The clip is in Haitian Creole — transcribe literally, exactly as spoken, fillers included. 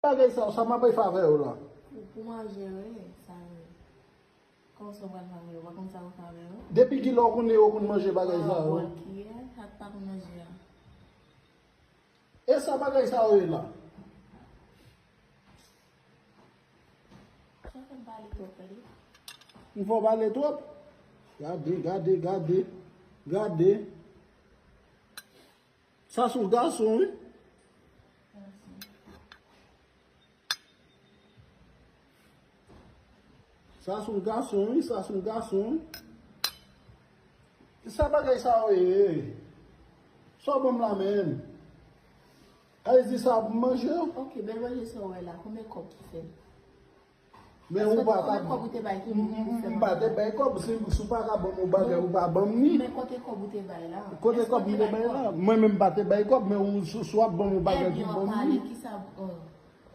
Bagay sa yo, sa m ap fè avè yo la. Pou, pou manje, wi, sa yo. Kòman sa w pral fè avè yo? Ou pa konn sa w fè avè yo? Depi kilè w konnen yo konn manje bagay sa yo? Ou pran kiyè, sa k pa konn manje a. E sa bagay sa yo ye la? Sa fè m pale twòp, tande. M fè w pale twòp? Gade, gade, gade, gade. Sa se yon gason, wi. Sa se yon gason, wi, sa se yon gason, wi. Sa bagay sa yo ye? Sa w ban m la menm? Ay di sa pou m manje? Ok, bèl manje sa w wè la, konbyen kòb ki fè l? Men ou pa ka. Konbyen kòb ou te bay ki pou fè manje? M pa te bay kòb, si, si w pa ka ban m yon bagay, ou pa ban m ni. Men kote kòb ou te bay la? Kote kòb m te bay la? Mwen menm m pa te bay kòb, men ou, si, si w ap ban m yon bagay pou ban m ni. Ebyen, w ap pale, kisa, oh.